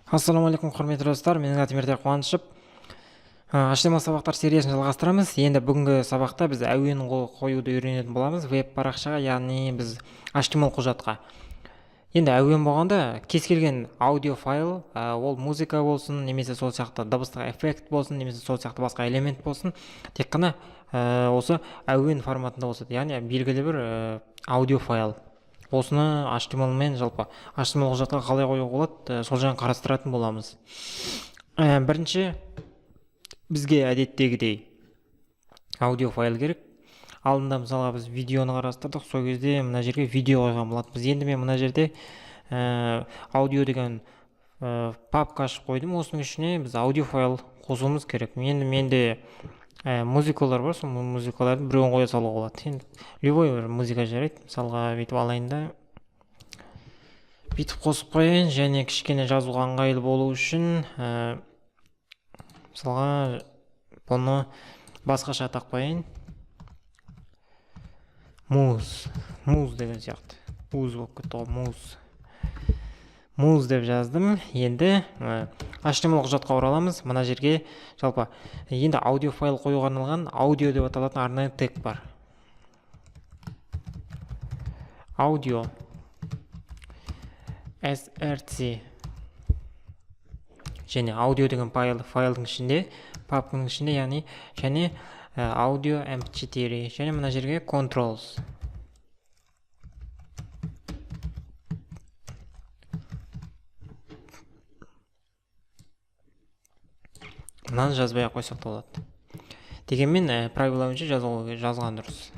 Ассалаумағалейкум, құрметті достар. Менің атым Ертай Қуанышев. HTML сабақтар сериясын жалғастырамыз. Енді бүгінгі сабақта біз әуен қоюды үйренетін боламыз веб парақшаға, яғни біз HTML құжатқа. Енді әуен болғанда кез келген аудио файл, ол музыка болсын, немесе сол сияқты дыбыстық эффект болсын, немесе сол сияқты басқа элемент болсын, тек қана осы әуен форматында болса, яғни белгілі бір аудио файл. Осыны HTML мен жалпы HTML құжатқа қалай қоюға болады, сол жағын қарастыратын боламыз. Бірінші бізге әдеттегідей аудио файл керек. Алдында, мысалға, біз видеоны қарастырдық, сол кезде мына жерге видео қойған болатынбыз. Енді мен мына жерде аудио деген папка ашып қойдым. Осының ішіне біз аудио файл қосуымыз керек. Енді менде музыкалар бар, сол музыкалардың біреуін қоя салуға болады. Енді любой бір музыка жарайды. Мысалға, бүйтіп алайын да, бүйтіп қосып қояйын. Және кішкене жазуға ыңғайлы болу үшін, мысалға, бұны басқаша атап қояйын: муз, муз деген сияқты. Уз болып кетті ғой. Муз, муз деп жаздым. Енді HTML құжатқа ораламыз. Мына жерге жалпы енді аудио файл қоюға арналған аудио деп аталатын арнайы тег бар. Аудио src және аудио деген файл, файлдың ішінде, папканың ішінде, яғни және аудио mp4 және мына жерге controls. Мынаны жазбай ақ қойсақ та болады, дегенмен правила бойынша жазған дұрыс.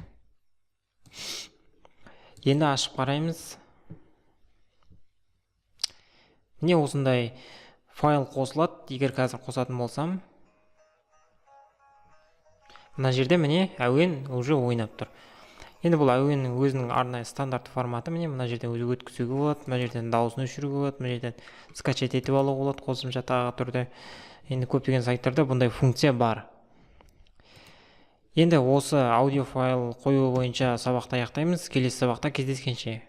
Енді ашып қараймыз. Міне, осындай файл қосылады. Егер қазір қосатын болсам, мына жерде, міне, әуен уже ойнап тұр. Енді бұл әуеннің өзінің арнайы стандарт форматы. Міне, мына жерден өзі өткізуге болады, мына жерден дауысын өшіруге болады, мына жерден скачать етіп алуға болады қосымша тағы түрде. Енді көптеген сайттарда бұндай функция бар. Енді осы аудио файл қою бойынша сабақты аяқтаймыз. Келесі сабақта кездескенше.